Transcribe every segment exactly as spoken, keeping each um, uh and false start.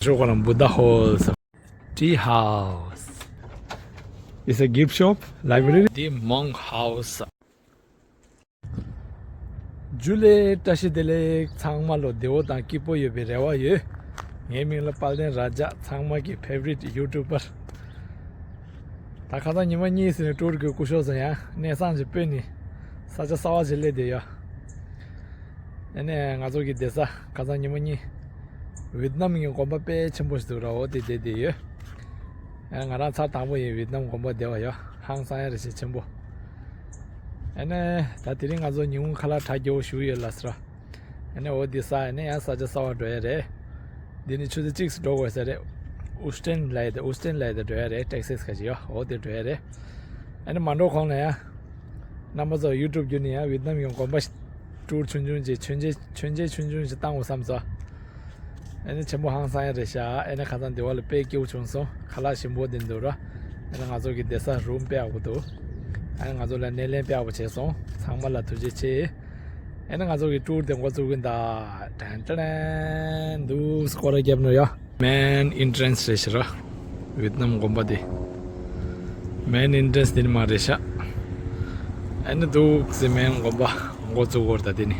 ཞོག་ཁོ་རང་བུདྡྷ་ཧོལ་ཟེར། Tea house. It's a gift shop, library. འདི་མོང་ཧའུ་སི། ཇུ་ལེ། བཀྲ་ཤིས་བདེ་ལེགས། ཚང་མ་ལོ་བདེ་བོ་དང་སྐྱིད་པོ་ཡོད་པའི་རེ་བ་ཡོད། ངའི་མིང་ལ་དཔལ་ལྡན་ར་ཇ། ཚང་མ་གི་ཕེ་ཝ་རིཊ་ཡུ་ཊུབ་པར། ད་ཁ་སང་ཉི་མ་གཉིས་ཟིན་ནས་ཊུར་གི་སྐུ་ཞོགས་ཟིན་ཡང་གནས་སྟངས་ཀྱི་དཔེ་ནི་ས་ཆ་གསར་བ་ཞིག་སླེབས་བསྡད་ཡོད། ཨ་ནི་ང་ཚོ་གི་བསྡད་ས་ཁ་སང་ཉི་མ་གཉིས་ཝེད་ནམ་གྱི་དགོན་པ་དཔེ་ཆེན་པོ་ཞིག་འདུག་ར། འོ་དེ་བསྡད་བསྡད་ཡོད། ཨ་ང་རང་ཚར་དང་པོ་ཡིན་ཝེད་ནམ་དགོན་པ་བསྡད་པ་ཡོད། ཧང་སང་ཡ་རེ་བྱེད་ཆེན་པོ། ཨ་ནི་ད་དེ་རིང་ང་ཚོ་ཉིན་གུང་ཁ་ལག་གྲ་རྒྱས་པོ་ཞིག་ཡོད་ལ་ཟེར། ཨ་ནི་འོ་འདི་ཟ། ཨ་ནི་ཡང་ས་ཆ་གསར་བ་འགྲོ་ཡ་རེད། འདི་ནི་ཆུ་ཚོད་གཅིག་སུ་འགྲོ་དགོས་ས་རེད། ཨུ་སི་ཊན་ལ་ཡ་དེ། ཨུ་སི་ཊན་ལ་ཡ་དེ་འགྲོ་ཡ་རེད། ཊེག་སཱས་ཁ་ཅིག་ཡོད། འོ་དེ་འགྲོ་ཡ་རེད། ཨ་ནི་མ་འགྲོ་གོང་ལ་ཡང་རྣམ་པ་ཚོ་ཡུ་ཊུབ་བརྒྱུད་ནས་ཡང་ཝེད་ནམ་གྱི་དགོན་པ་ཞིག་ཊུར་ཆུང་ཆུང་ཅིག་མཆོད་མཇལ་མཆོད་མཇལ་ཆུང་ཆུང་ཞིག་བཏང་དགོས་བསམ་སོང་། ཨ་ནི་ཆེན་པོ་ཧང་སང་ཡ་རེད་ཤག་ཨ་ནི་ཁ་སང་འདི་བ་ལ་དཔེ་སྐྱིད་པོ་བྱུང་སོང་། ཁ་ལག་ཞིམ་པོ་འདི་འདུག་ར། ཨ་ནི་ང་ཚོ་གི་བསྡད་ས་རུམ་དཔེ་ཡག་པོ་འདུག་ཨ་ནི་ང་ཚོ་ལ་སྣེ་ལེན་དཔེ་ཡག་པོ་བྱས་སོང་། ཚང་མ་ལ་ཐུགས་རྗེ་ཆེ། ཨ་ནི་ང་ཚོ་གི་ཊུར་དེ་འགོ་བཙུགས་ཀྱིན་ད། ཏན་ཏན་འདུག་སྐོར་ར་བརྒྱབ་ནོ་ཡ། མེན་ཨིན་ཊི་རན་སི་རེད་ཤག་ར། ཝེད་ནམ་དགོན་པ་དེ། མེན་ཨིན་ཊི་རན་སི་དེ་ནི་མ་རེད་ཤག་ཨ་ནི་འདུག་སེ་མེན་དགོན་པ་འགོ་བཙུགས་སྐོར་ད་དེ་ནི།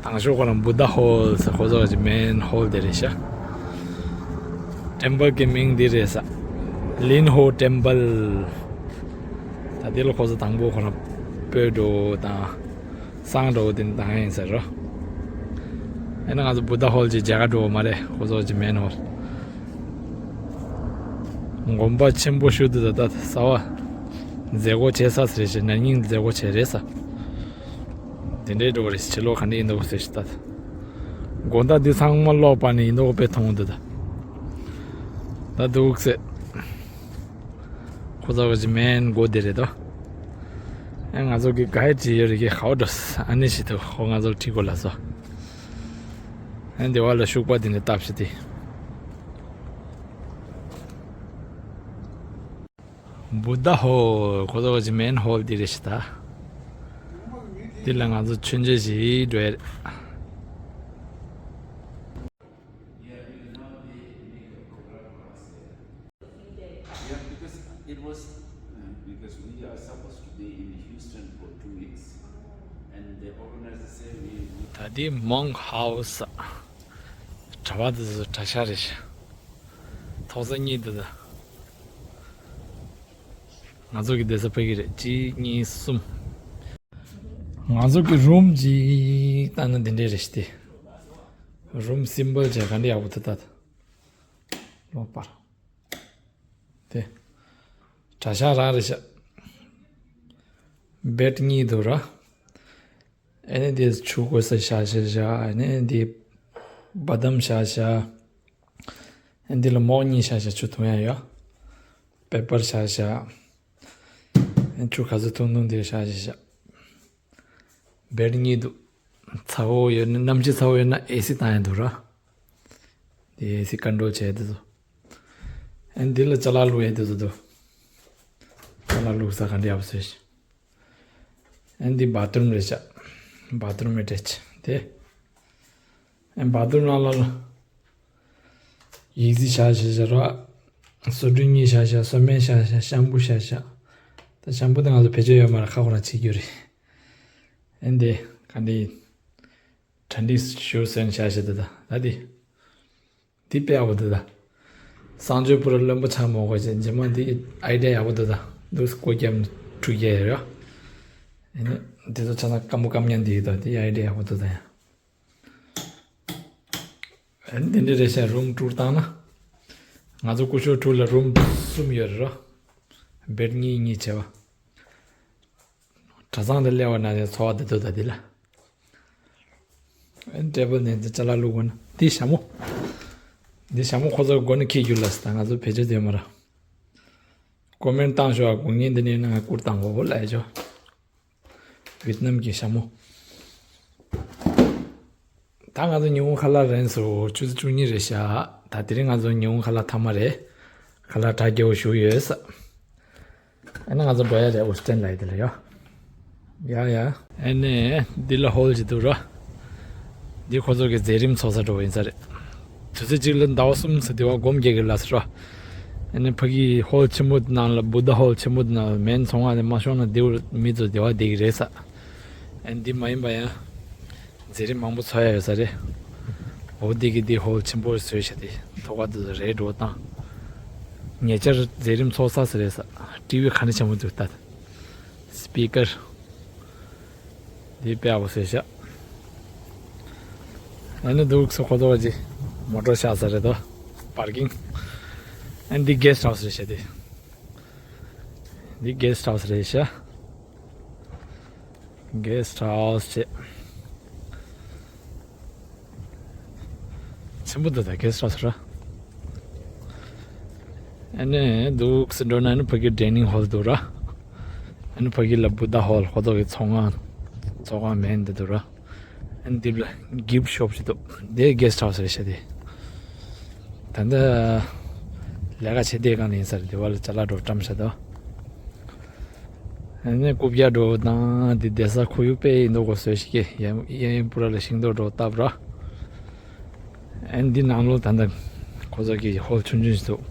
དང་ཤོག་ཁོ་རང་བུདྡྷ་ཧོལ་ཟེར། ཁོ་ཚོ་གི་མེན་ཧོལ་དེ་རེད་ཤག་ཊེམ་པལ་གྱི་མིང་འདི་རེད་ས། ལིན་ཧོ་ཊེམ་པལ། ད་དེ་ལ་ཁོ་ཚོ་དང་པོ་ཁོ་རང་སྤོས་འགྲོ་དང་། བསང་འགྲོ་དེ་དང་ཡིན་ཟེར་རོ། ཨེ་ན་ང་ཚོ་བུདྡྷ་ཧོལ་གྱི་མཇལ་ཁ་འགྲོ་བ་མ་རེད། ཁོ་ཚོ་གི་མེན་ཧོལ། དགོན་པ་ཆེན་པོ་ཞིག་འདུག་ད་ད་གསར་བ་མཛད་སྒོ་བྱེད་ས་ཟེར་ཞིག་ན་ནིང་མཛད་སྒོ་བྱས་རེད་ས། དེ་འདྲའི་འགྲོ་བ་རེད། ཕྱི་ལོགས་ག་འདྲ་ཡིན་འདུག་ཟེར་ཞིག་ད། དགོང་དག་འདི་ཚང་མ་ལོག་པ་ནས་ཡིན་འདུག་དཔེ་མཐོང་འདུག་ད། ད་འདུག་ཟེར། ཁོ་ཚོ་གི་མེན་སྒོ་དེ་རེད་དོ། ཨ་ང་ཚོ་གི་གའི་ཌི་ཡོད་རེད་གི། ཧའོ་ཌོས། ཨ་ནི་ཞིག་ཏུ་ཁོ་ང་ཚོ་ཁྲིད་དགོས་ལ་སོ། ཨ་འདི་བ་ལ་ཤུག་པ་དེ་ནས་བཏབ་ཤི་དེ། བུདྡྷ་ཧོལ། ཁོ་ཚོ་གི་མེན་ཧོལ་དེ་རེད་ཤི་ད། དེ་ལ་ང་ཚོ་མཆོད་མཇལ་ཞིག་འགྲོ་ཡ་རེད། Yeah, because it was, uh, because we are supposed to be in Houston for two weeks, and the organizer said we, we ད་དེ་མོང་ཧའུ་སི། གྲྭ་པ་དེ་ཚོ་གྲྭ་ཤག་རེད་ཤག་ཐོག་ས་གཉིས་དེ་དང་། ང་ཚོ་གི་བསྡད་ས་ཕ་གི་རེད། གཅིག་གཉིས་གསུམ། ང་ཚོ་གི་རུམ་གཅིག་ལྟ་ན་འདི་འདྲས་རེད་ཤག་དེ། རུམ་སིམ་པལ་བྱས་ག་འདྲ་ཡག་པོ་འདུག་ད། ལོག་པར། དེ། གྲྭ་ཤག་རང་རེད་ཤག་བེད་གཉིས་འདུག་ར། ཨ་ནི་དེ་ཆུ་བསྐོལ་ས་བཞག་བཞག་བཞག་ཨ་ནི་དེ་བ་དམ་བཞག་བཞག་ཨ་ནི་དེ་ལ་མོག་གཉིས་བཞག་བཞག་ཆུ་འཐུང་ཡ་ཡོད། པེ་པར་བཞག་བཞག་ཨ་ནི་ཆུ་ག་ཚོད་འཐུང་འཐུང་དེ་བཞག་བཞག་བཞག་བེད་གཉིས་འདུག་ཚ་བོ་ཡོད་ན། གནམ་གཤིས་ཚ་བོ་ཡོད་ན་ཨེ་སི་བཏང་ཡ་འདུག་ར། དེ་ཨེ་སི་ཀོན་ཊོལ་བྱས་དེ་ཚོ། ཨ་ནི་འདི་ལ་ཅ་ལག་བླུག་ཡས་དེ་ཚོ་འདུག་ཅ་ལག་བླུག་ས་ག་འདྲ་ཡག་པོ་བཟོས་ཤག་ཨ་ནི་འདི་བཱ་ཐི་རུམ་རེད་ཤག་བཱ་ཐི་རུམ་ཨེ་ཊེཆ་དེ། ཨ་ནི་བཱ་ཐི་རུམ་ནང་ལ་ལ་ཡིག་རྩིས་བཞག་བཞག་བཞག་ར། སོ་འཁྲུད་གཉིས་བཞག་བཞག་སོ་སྨན་བཞག་བཞག་ཤམ་པུ་བཞག་བཞག་ད་ཤམ་པུ་དེ་ང་ཚོ་བེད་སྤྱོད་ཡོད་མ་རེད། ཁ་ཁོ་རང་བྱེད་རྒྱུ་རེད། ཨ་ནི་འདི་ག་འདྲ་ཡིན། གྲ་སྒྲིག་ཞུ་ཟེར་ནས་བཞག་བཞག་འདུག་ད་ད་འདི། འདི་དཔེ་ཡག་པོ་འདུག་ད། གསང་སྤྱོད་པུ་ར་བློན་པོ་ཆགས་མ་དགོས་ཅེས་རྗེས་མ་འདི་ཨའི་ཌི་ཡ་ཡག་པོ་འདུག་ད། འདུག་སེ་སྒོ་བརྒྱབ་ནས་འཁྲུད་རྒྱུ་ཡོད་རེད། ཨ་ནི་འདི་ཚོ་ཆ་ཚང་སྐམ་པོ་སྐམ་ཉག་འདི་ཡོད་ད། འདི་ཨའི་ཌི་ཡ་ཡག་པོ་འདུག་ད་ཡ། ཨ་ནི་འདི་འདྲ་རེད་ཤག་རུམ་ཊུར་བཏང་ན། ང་ཚོ་སྐུ་ཞབས་ཊུར་ལ་རུམ་གསུམ་ཡོད་རེད་ར། བེད་གཉིས་གཉིས་བྱས་པ། གྲྭ་ཚང་དུ་སླེབས་པ་ན་ཚོར་བ་འདི་འདུག་ད་འདི་ལ། ཨ་ནི་ཊེ་བལ་ནས་འདི་ཅ་ལག་བླུག་དགོས་ན་འདི་ཞྭ་མོ། འདི་ཞྭ་མོ་ཁོ་ཚོ་སྒོ་ནས་འཁྱེར་རྒྱུ་ལ་ཟེར། ད་ང་ཚོ་བེད་སྤྱོད་དེ་མ་ར། ཀོ་མེན་ཊི་བཏང་ཤོག་ཨ། དགོས་ངེས་འདི་ནས་ཡོད་ན་ང་བསྐུར་བཏང་གོ་ལ་ཡ་ཅོ། ཝེད་ནམ་གྱི་ཞྭ་མོ། ད་ང་ཚོ་ཉིན་གུང་ཁ་ལག་རན་སོང་། ཆུ་ཚོད་བཅུ་གཉིས་རེད་ཤག་ད་དེ་རིང་ང་ཚོ་ཉིན་གུང་ཁ་ལག་མཐའ་མ་རེད། ཁ་ལག་གྲ་རྒྱས་པོ་ཞིག་ཡོད་ས། ཨ་ནི་ང་ཚོ་འགྲོ་ཡ་རེད། ཨུ་སི་ཊན་ལ་ཡ་དེ་ལ་ཡོད། ཡ་ཡ། ཨ་ནི་འདི་ལ་ཧོལ་ཅིག་འདུག་ར། འདི་ཁོ་ཚོ་གི་མཛད་རིམ་ཚོགས་ས་འགྲོ་བ་ཡིན་ས་རེད། དུས་ཚོད་གཅིག་ལ་ཟླ་བ་གསུམ་ཙམ་དེ་བ་སྒོམ་རྒྱག་གི་ལ་ཟེར་ར། ཨ་ནི་ཕ་གི་ཧོལ་ཆེན་པོ་ནང་ལ་བུདྡྷ་ཧོལ་ཆེན་པོ་ནང་ལ་མེན་ཚོང་ཁང་ནས་མ་ཤོང་ན་དེ་བར་མི་ཚོ་དེ་བ་བསྡད་ཀྱི་རེད་ས། ཨ་ནི་འདི་མ་ཡིན་པ་ཡང་མཛད་རིམ་མང་པོ་ཚོགས་ཡ་ཡོད་ས་རེད། འོ་འདི་གི་འདི་ཧོལ་ཆེན་པོ་བཟོས་བྱས་ཏེ་ཐོག་ཁ་དེ་ཚོ་རེད་འགྲོ་བཏང་། ཉེ་ཆར་མཛད་རིམ་ཚོགས་ས་ཟེར་རེད་ས། ཊི་ཝི་ག་འདྲ་ཆེན་པོ་འདུག་ལྟ། སི་པི་ཀར། འདི་དཔེ་ཡག་པོ་བཟོས་ཤག་ཨ་ནི་འདུག་སེ་ཁོ་ཚོ་གཅིག་མོ་ཊ་བཞག་ས་རེད་དོ། པར་ཀིང་། ཨ་ནི་འདི་གེ་སི་ཊི་ཧའུ་སི་རེད་ཤག་འདི། འདི་གེ་སི་ཊི་ཧའུ་སི་རེད་ཤག་གེ་སི་ཊི་ཧའུ་སི་བྱས། ཆེན་པོ་འདུག་ད་གེ་སི་ཊི་ཧའུ་སི་ར། ཨ་ནི་འདུག་སེ་འགྲོ་ན་ཨ་ནི་ཕ་གི་ཌའི་ནིང་ཧོལ་འདུག་ར། ཨ་ནི་ཕ་གི་ལ་བུདྡྷ་ཧོལ་ཁོ་ཚོ་གི་ཚོང་ཁང་། ཚོང་ཁང་མེན་འདི་འདུག་ར། ཨ་ནི་འདི་ལ་གིཕ་ཊི་ཤོབ་ཞིག་འདུག་འདི་གེ་སི་ཊི་ཧའུ་སི་རེད་ཤག་འདི། ད་ལྟ་ལས་ཀ་བྱེད་བསྡད་སྒང་ལ་ཡིན་ས་རེད། འདི་བ་ལ་ཅ་ལག་འགྲོ་བཀྲམ་བཞག་འདུག་ཨ་ནི་རྐུབ་བཀྱག་འགྲོ་དང་འདི་བསྡད་ས་ཁོར་ཡུག་དཔེ་ཡིན་མདོག་གོ་བཟོས་ཤིག་གེ་གཡས་གཡས་གཡོན་པུ་ར་ལ་ཤིང་ཏོག་འགྲོ་བཏབ་ར། ཨ་ནི་འདི་ནང་ལོགས་ད་ལྟ་ཁོ་ཚོ་གི་ཧོལ་ཆུང་ཆུང་ཞིག་འདུག་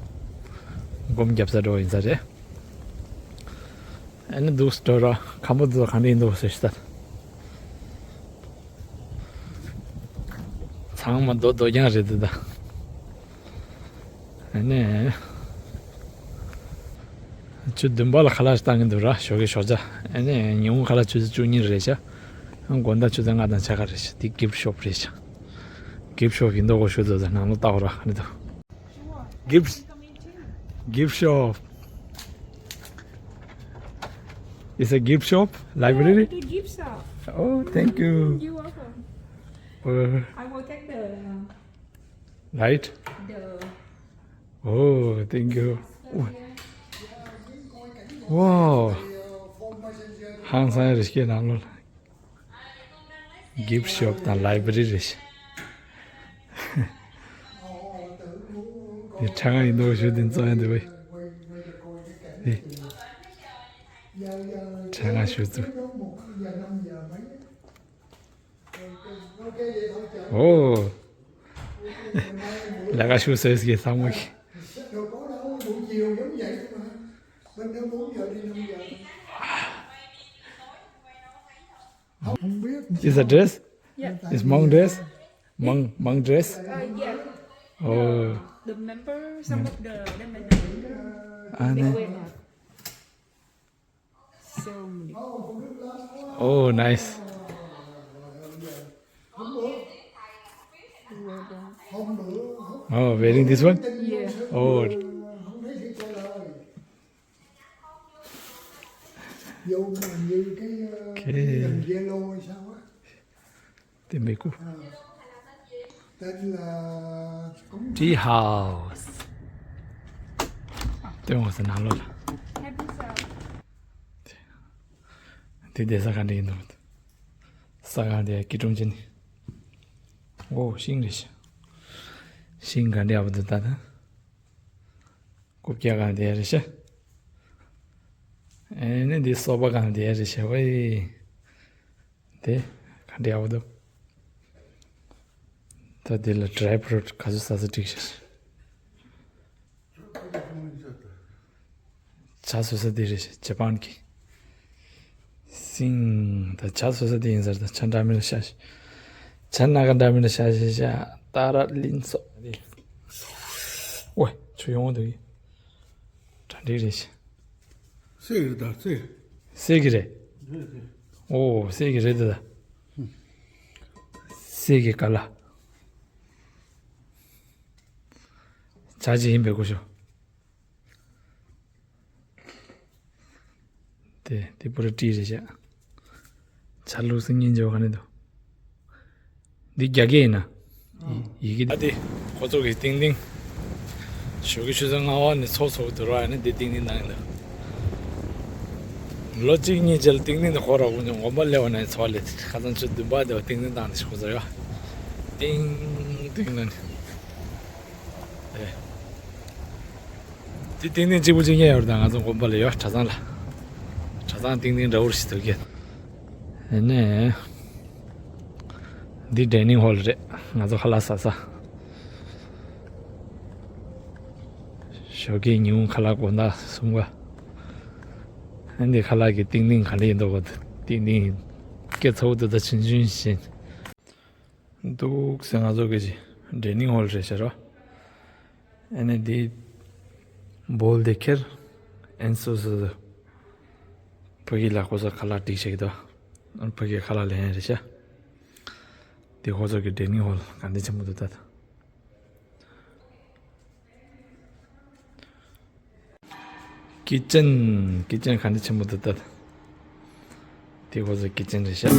སྒོམ་རྒྱབ་ས་འགྲོ་ཡིན་ས་རེད། ཨ་ནི་འདུག་སེ་འགྲོ་ར། ཁང་པ་འདི་ཚོ་གང་འདྲ་ཡིན་མདོག་གོ་བཟོས་ཤིག་ད། ཚང་མ་རྡོ་རྡོ་རྐྱང་རེད་འདི་ད། ཨ་ནི། ཆུ་ཚོད་བདུན་པ་ལ་ཁ་ལག་བཏང་གི་འདུག་ར་ཞོགས་ཀའི་ཞོགས་ཇ། ཨ་ནི་ཉིན་གུང་ཁ་ལག་ཆུ་ཚོད་བཅུ་གཉིས་རེད་ཤག་ཨ་དགོང་དག་ཆུ་ཚོད་ལྔ་དང་ཕྱེད་ཀ་རེད་ཤག་འདི་གིཕ་ཊི་ཤོབ་རེད་ཤག་གིཕ་ཊི་ཤོབ་ཡིན་མདོག་གོ་ཞུ་འདུག་ད་ནང་ལོགས་ལྟ་འོ་ར་ཨ་ནི་འདུག་གིཕ་ཊི། གིཕ་ཊི་ཤོབ། It's a gift shop, library. Yeah, the gift shop. Oh, thank you. You're welcome. Uh, I will take the Right? The Oh, thank you. Wow. ཧང་སང་རེ་སྐྱེས་ནང་ལོ། གིཕ་ཤོབ་དང་ལའི་བྷ་རི་རེ་ཤག་འདི་ཕྲེང་ང་ཡིན་མདོག་ཞུ་འདི་འཛོམས་ཡ་འདི་བས། འདི་ཕྲེང་ང་ཞུ་ཚུལ། ཨོ། ལས་ཀ་ཞུ་ཟེར་གྱི་བསམ་བློ་གི། Is a dress? Yeah. Is monk dress? Monk, monk dress? Uh, yeah. Oh. The member, some of the, the member. ཨ་ནི། They wear that. So many. Oh, nice. Oh, wearing this one? Yeah. Oh. Dù mà như cái, ờ, cái Okay. Dòng Zalo hay sao á. Tên Mỹ Cúc. Ờ. Tên là cũng Tree House. Tên House nào luôn. དེ་བསྡད་ས་ག་འདྲ་ཡིན་འདུག་ས་ག་འདི་སྐྱིད་གྲོང་ཅན། ཨོ་ཤིང་རེད་ཤག་ཤིང་ག་འདྲ་ཡག་པོ་འདུག་ད་ད། རྐུབ་བཀྱག་གང་དེ་རེད་ཤག་ཨེ་ནི་འདི་སོ་པ་གང་དེ་རེད་ཤག་ཝེ། དེ་ག་འདྲ་ཡག་པོ་འདུག་ད་འདི་ལ་ཌ་རའི་ཕུ་རུཊ་ག་ཚོད་ཟ་ས་འགྲིག་ཤག་ཇ་བཟོ་ས་འདི་རེད་ཤག་ཇ་པཱན་གྱི། སིང་། ད་ཇ་བཟོ་ས་འདི་ཡིན་ཟེར། ད་ཇ་འདྲ་མིན་ལ་ཤ་ཤ། ཇ་སྣ་ཁ་འདྲ་མིན་ལ་ཤ་ཤ་ཤ། ཏཱ་ར་ལིན་སོ། ཨོའི་ཆུ་ཡོང་འདུག་གི་གྲ་སྒྲིག་རེད་ཤག་གསེར་གྱི་རེད་ད་གསེར། གསེར་གྱི་རེད། རེད་རེད། ཨོ་གསེར་གྱི་རེད་ད། གསེར་གྱི་ཀ་ལ། ཇ་ཅིག་ཡིན་པའི་སྐུ་ཞོག་དེ་དེ་པུ་ར་ཏི་རེད་ཤག་ཇ་བླུགས་ས་སྙིང་རྗེ་བ་ག་ནས་འདུག་འདི་རྒྱ་སྐད་ཡིན་ན། ཡི་གེ་འདི། ཨ་དེ་ཁོ་ཚོ་གི་ཏིང་ཏིང་། ཞོགས་ཀྱི་ཆུ་ཚོད་ལྔ་པ་ནས་ཚོགས་ཚོགས་འདུག་ར་ནི་འདི་ཏིང་ཏིང་བཏང་གི་འདུག་ལོ་གཅིག་གཉིས་རྗེས་ལ་ཏིང་ཏིང་འདི་ཁོ་ར་དགོངས་ཀྱང་དགོན་པ་སླེབས་པ་ནས་ཚོགས་ལས་ཁ་སང་ཆུ་བདུན་པ་དེ་བ་ཏིང་ཏིང་བཏང་ནས་ཁོ་ཚོ་ཡ། ཏིང་ཏིང་ལ་ནི། ཨེ། དེ་ཏིང་ཏིང་གཅིག་པུ་གཅིག་རྐྱང་ཡོད་རེད་ད། ང་ཚོ་དགོན་པ་ལ་ཡོད་གྲྭ་ཚང་ལ། གྲྭ་ཚང་ཏིང་ཏིང་འདྲ་བོ་ཞིག་འདུག་གི་ཨེ་ནས། འདི་ཌའི་ནིང་ཧོལ་རེད། ང་ཚོ་ཁ་ལག་ཟ་ས། ཞོགས་ཀའི་ཉིན་གུང་ཁ་ལག་དགོང་དག་གསུམ་ཀ། ཨ་ནི་ཁ་ལག་གི་ཏིང་ཏིང་ག་འདྲ་ཡིན་འདུག་གོ། ཏིང་ཏིང་སྐད་ཚ་བོ་འདུག་ད་ཆུང་ཆུང་བཞིན། འདུག་ཟེར། ང་ཚོ་གི་ཅི་ཌའི་ནིང་ཧོལ་རེད་ཤག་རོ། ཨ་ནི་འདི་བོལ་དེ་ཁྱེར། ཨན་སོ་སོ་སོ། ཕ་གི་ལ་ཁོ་ཚོ་ཁ་ལག་སྒྲིག་བྱེད་ཀྱི་འདུག་ཨ་ཕ་གི་ཁ་ལག་ལེན་ཡ་རེད་ཤག་འདི་ཁོ་ཚོ་གི་ཌའི་ནིང་ཧོལ་ག་འདྲ་ཆེན་པོ་འདུག་ད། ཀི་ཅན། ཀི་ཅན་ག་འདྲ་ཆེན་པོ་འདུག་ད། དེ་ཁོ་ཚོ་ཀི་ཅན་རེད་ཤག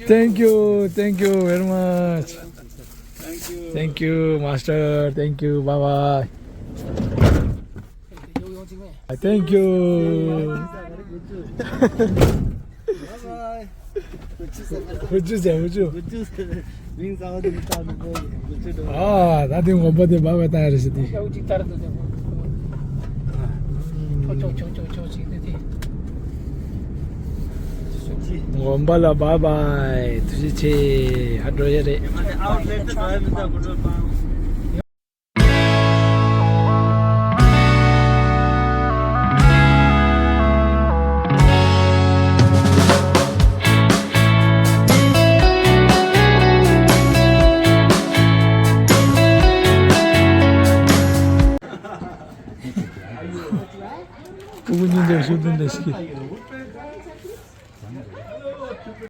Thank you, thank you very much. Thank you, master. Thank you. Bye bye. Thank you. Bye bye. ཨ། ད་དེ་ངོམ་པ་དེ་བ་བ་ཏང་རེ་ཞིག་དེ། ཨ། ངོམ་པ་ལ་བ་བ། ཐུགས་རྗེ་ཆེ། ཧ་འགྲོ་ཡ་རེད། ཕྲུ་གུ་གཉིས་འདྲ་ཞིག་འདི་འདྲ་ཞིག